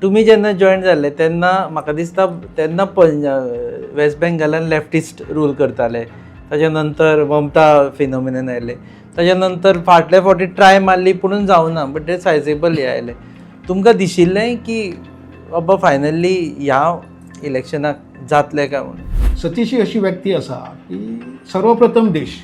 तुमी जेन्ना जॉयन जाल्ले तेन्ना म्हाका दिसता तेन्ना वेस्ट बेंगालान लेफ्टिस्ट रूल करताले. ताच्या नंतर ममता फिनोमिनन आयले. ताच्या नंतर फाटले फावटी ट्राय मारली पुणून जावना, बट ते सायजेबल हे आयले. तुमकां दिशिल्लें की बाबा फायनली ह्या इलेक्शनाक जातलें काय म्हणून? सतीश ही अशी व्यक्ती आसा की सर्वप्रथम देश,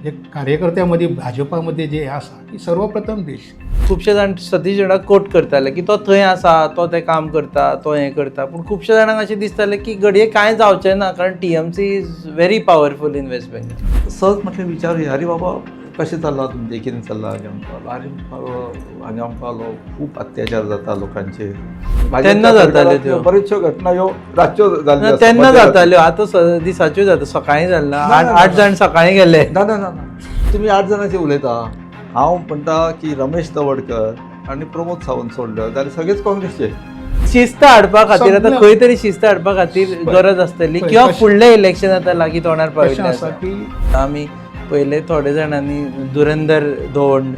जे कार्यकर्त्या मदीं भाजपा मदीं जे आसा की सर्वप्रथम देश. खुबशे जाण सतीश जाणाक कोट करताले की तो थंय आसा, तो तें काम करता, तो हें करता. पूण खुबशे जाणांक अशें दिसतालें की घडये कांय जावचें ना, कारण TMC is very powerful in West Bengal. सहज म्हटलें विचारूया, अरे बाबा कशें चल्लां तुमचें, कितें चल्लां? हांगा म्हणपाक, अरे म्हणपाक हांगा म्हणपाक खूब अत्याचार जाता लोकांचेर. तेन्ना जाताल्यो त्यो. बऱ्योचश्यो घटना ह्यो रातच्यो जाल्ल्यो आसा, तेन्ना मध्यरात्री. जाताल्यो, आतां दिसाच्यो जाता. सकाळीं जालें ना, ना, आठ ना, आठ ना. जाण सकाळीं गेले. ना ना ना ना, तुमी 8 जाणांचे उलयता. हांव म्हणटा की रमेश तवडकर आनी प्रमोद सावंत सोडलो जाल्यार सगळेच काँग्रेसचे. शिस्त हाडपा खातीर आतां सगळ्या- खंय तरी शिस्त हाडपा खातीर गरज आसतली पळय, किंवा कशें- फुडलें इलेक्शन आतां लागीं तोंडार कशें पाविल्लें आसा आसा. की आमी पयले थोडे जाणांनी धुरंदर धोंड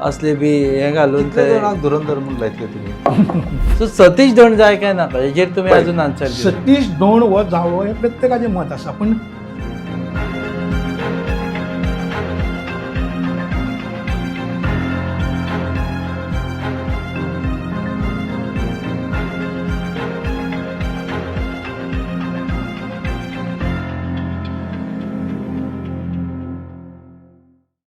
असले बी हें घालून कितले ते जाणांक धुरंधर म्हूण लायतले तुमी? सो सतीश धोंड जाय काय नाका हेजेर तुमी पळय, अजून आन्सर दिवंक सतीश धोंड हो जावो हें प्रत्येकाचें मत आसा, पूण